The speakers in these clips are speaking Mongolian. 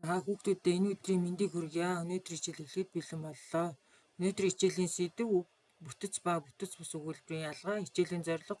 За хүүхдүүдээ энэ өдрийн мэндийг хүргье. Өнөөдрийн хичээл эхлэхэд бэлэн боллоо. Өнөөдрийн хичээлийн сэдэв үг бүтэц ба бүтэц бус өгүүлбэрийн ялгаа, хичээлийн зорилго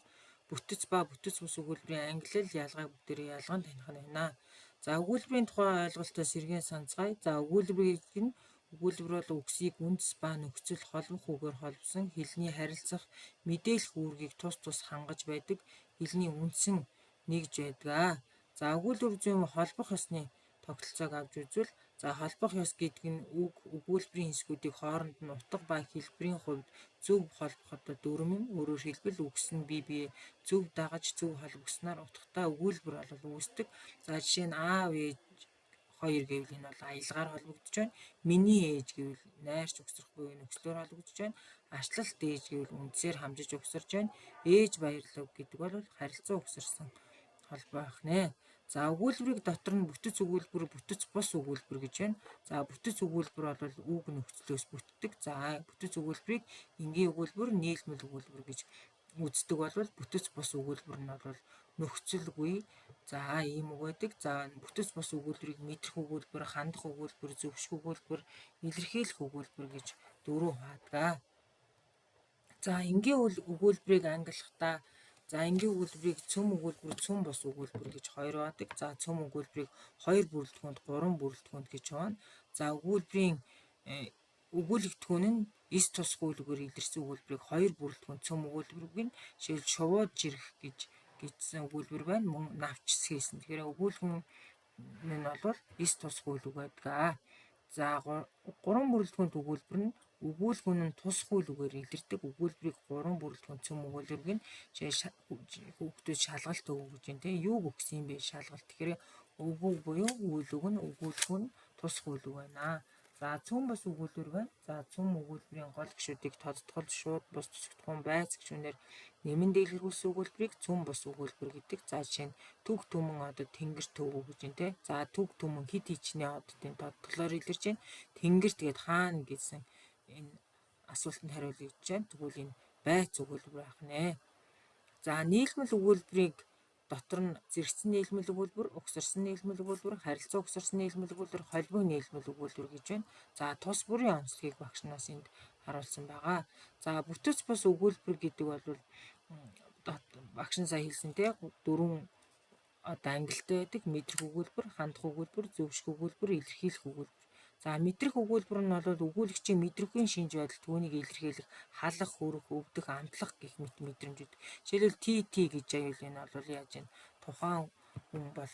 бүтэц ба бүтэц бус өгүүлбэрийн ангилал ялгааг бүгдээрээ ялган таних нь байна. За өгүүлбэрийн тухай ойлголтоо сэргээн санацгаая. За өгүүлбэр гэдэг нь өгүүлбэр бол үгсийг үндэс ба нөхцөл холбох үгээр холбосон хэлний харилцах, мэдээлэх үүргийг тус тус хангаж байдаг хэлний үндсэн нэгж байдаг. За өгүүлбэр зүйн холбох ёсны тогтолцоог авч үзвэл за холбох ёс гэдэг нь үг өгүүлбэрийн хэсгүүдийг хооронд нь утга ба хэлбэрийн хувьд зөв холбох одоо дүрэм юм. Өөрөөр хэлбэл үгс нь бие бие зөв дагаж зөв холбогдсоноор утгатай өгүүлбэр бол үүсдэг. За жишээ нь аав ээж хоёр гэвэл энэ бол аялгаар холбогдож байна. Миний ээж гэвэл найрч угсрах буюу нөхцлөөр холбогдож байна. Ачлалт ээж гэвэл үндсээр хамжиж угсарч байна. Ээж баярлав гэдэг бол харилцан угсарсан холбоо байх нэ. За өгүүлбэрийг дотор нь бүтэц өгүүлбэр, бүтэц бус өгүүлбэр гэж байна. За бүтэц өгүүлбэр бол үг нөхцлөөс бүтдэг. За бүтэц өгүүлбэрийг энгийн өгүүлбэр, нийлмэл өгүүлбэр гэж үздэг бол бүтэц бус өгүүлбэр нь бол нөхцөлгүй. За ийм үг байдаг. За бүтэц бус өгүүлбэрийг мэдрэх өгүүлбэр, хандах өгүүлбэр, зөвшөх өгүүлбэр, илэрхийлэх өгүүлбэр гэж дөрөв хуваадаг. За энгийн өгүүлбэрийг ангилахдаа за энгийн өгүүлбэрийг цөм өгүүлбэр, цөм бус өгүүлбэр гэж хоёр хуваадаг. За цөм өгүүлбэрийг хоёр бүрэлдэхүүнд, гурван бүрэлдэхүүнд гэж хуваана. За өгүүлбэрийн өгүүлэгдэхүүн нь эс тус хуулигээр илэрсэн өгүүлбэрийг хоёр бүрэлдэхүүн цөм өгүүлбэр гэнэ. Жишээл шувууд жирэх гэж гэсэн өгүүлбэр байна. Мөн навч хийсэн. Тэгэхээр өгүүлгэн нь бол эс тус хууль үг байдаг. За гурван бүрэлдэхүүнт өгүүлбэр нь өгүүлгүүн нь тус хууль үгээр илэрдэг. Өгүүлбэрийг гурван бүрэлдэхүүн цөм өгүүлбэр гэнэ. Жишээ хүүхдүүд шалгалт өгөх гэж байна тийм. Юуг өгсөн юм бэ шалгалт. Тэгэхээр өгөв буюу үйл үг нь өгүүлгүүн тус хууль үг байна. За цөм бас өгүүлбэр байна. За цөм өгүүлбэрийн гол гишүүдийг тодтгол, шууд бус төсөгдөхүүн байц гишүүнээр нэмэн дэлгэрүүлсэн өгүүлбэрийг цөм бус өгүүлбэр гэдэг. За жишээ нь төг түмэн одод тэнгэр төвөө гэж байна те. За төг түмэн хэд хичнээн оддын тодтголоор илэрч байна. Тэнгэр тэгээд хаана гэсэн энэ асуултанд хариулагдж байна. Тэгвэл энэ байц өгүүлбэр байх нэ. За нийлмэл өгүүлбэрийг дотор нь зэрэгцэн нийлмэл өгүүлбэр, угсарсан нийлмэл өгүүлбэр, харилцан угсарсан нийлмэл өгүүлбэр, холбоо нийлмэл өгүүлбэр гэж байна. За тус бүрийн онцлогийг багш нас энд харуулсан байгаа. За бүтэц бус өгүүлбэр гэдэг бол багш нь сая хэлсэн те дөрвөн одоо ангилтай байдаг мэдрэх өгүүлбэр, хандах өгүүлбэр, зөвшөх өгүүлбэр, илэрхийлэх өгүүлбэр. За мэдрэх өгүүлбэр нь бол өгүүлэгчийн мэдрэхүйн шинж байдал түүнийг илэрхийлэх халах, хөрөх, өвдөх, амтлах гэх мэт мэдрэмжүүд. Жишээлбэл Т Т гэж аюул энэ бол яаж вэ? Тухайн хүн бол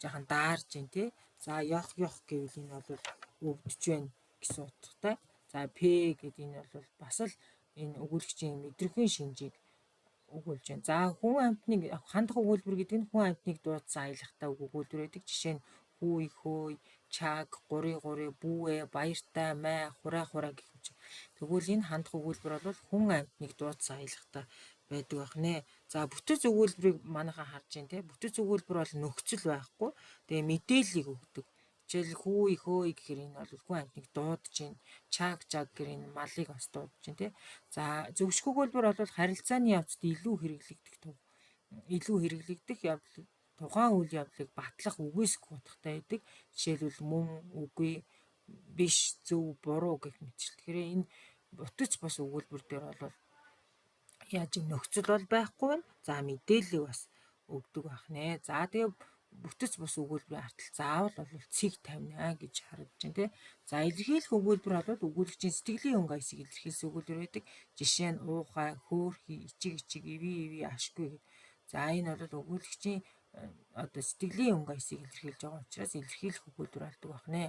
жаахан даарж байна тий. За ёх ёх гэвэл энэ бол өвдөж байна гэсэн утгатай. За П гэдэг энэ бол бас л энэ өгүүлэгчийн мэдрэхүйн шинжийг өгүүлж байна. За хүн амьтныг хандах өгүүлбэр гэдэг нь хүн амьтныг дуудсан аялгатай өгүүлбэр байдаг. Жишээ нь хүү хөөй, чаг, гурий гурий, бүүэ, баяртай, май, хураа хураа гэх мэт. Тэгвэл энэ хандах өгүүлбэр бол хүн амьтныг дуудсан аялгатай байдаг байх нэ. За бүтэц өгүүлбэрийг манайхан харж байна те. Бүтэц өгүүлбэр бол нөхцөл байхгүй. Тэгээ мэдээллийг өгдөг. Жишээл хүү хөөй гэхээр энэ бол хүн амьтныг дуудаж байна. Чаг чаг гэхээр энэ малыг бас дуудаж байна те. За зөвшөх өгүүлбэр бол харилцааны явцад илүү хэрэглэгдэх илүү хэрэглэгдэх явдал тухайн үйл явдлыг батлах үгүйсгэх утгатай байдаг. Жишээлбэл мөн, үгүй, биш, зөв, буруу гэх мэтчил. Тэгэхээр энэ бүтэц бас өгүүлбэр дээр бол яаж нөхцөл бол байхгүй байна. За мэдээллийг бас өгдөг байх нэ. За тэгээ бүтэц бус өгүүлбэрийн артал заавал бол цэг тавина гэж харагдаж байна тий. За илэрхийлэх өгүүлбэр бол өгүүлэгчийн сэтгэлийн өнгө аясыг илэрхийлсэн өгүүлбэр байдаг. Жишээ нь уухай, хөөрхий, ичиг ичиг, ивий ивий, ашгүй гэд. За энэ бол өгүүлэгчийн одоо сэтгэлийн өнгө аясыг илэрхийлж байгаа учраас илэрхийлэх өгүүлбэр болдог байх нэ.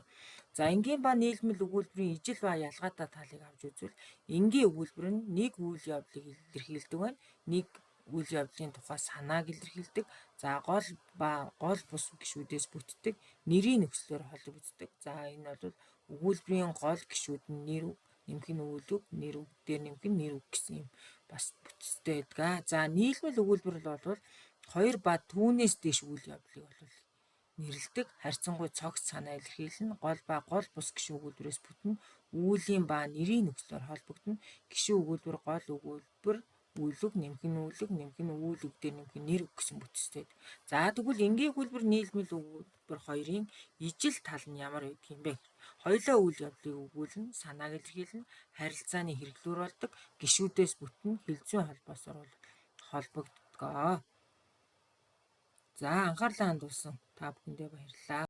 За энгийн ба нийлмэл өгүүлбэрийн ижил ба ялгаатай талыг авч үзвэл энгийн өгүүлбэр нь нэг үйл явдлыг илэрхийлдэг байна. Нэг үйл явдлын тухай санааг илэрхийлдэг. За гол ба гол бус гишүүдээс бүтдэг. Нэрийн нөхцлөөр холбогддог. За энэ бол өгүүлбэрийн гол гишүүд нь нэр үг, нэмэх нь үйл үг, нэр үг дээр нэмэх нь нэр үг гэсэн юм бас бүтцтэй байдаг. За нийлмэл өгүүлбэр бол хоёр ба түүнээс дээш үйл явдлыг бол нэрлэдэг. Харьцангуй цогц санаа илэрхийлнэ. Гол ба гол бус гишүүн өгүүлбэрээс бүтнэ. Үүлийн ба нэрийн нөхцлөөр холбогдоно. Гишүүн өгүүлбэр, гол өгүүлбэр, үйл үг, нэмэх нь үйл үг, нэмэх нь үйл үг дээр нэмэх нь нэр үг гэсэн бүтцтэй. За тэгвэл энгийн өгүүлбэр, нийлмэл өгүүлбэр өгүүлбэр хоёрын ижил тал нь ямар байдаг юм бэ? Хоёулаа үйл явдлыг өгүүлнэ, санааг илэрхийлнэ, харилцааны хэрэглүүр болдог, гишүүдээс бүтнэ, хэлзүйн холбоосоор бол холбогддог. За, анхаарлаа хандуулсан та бүхэндээ баярлалаа.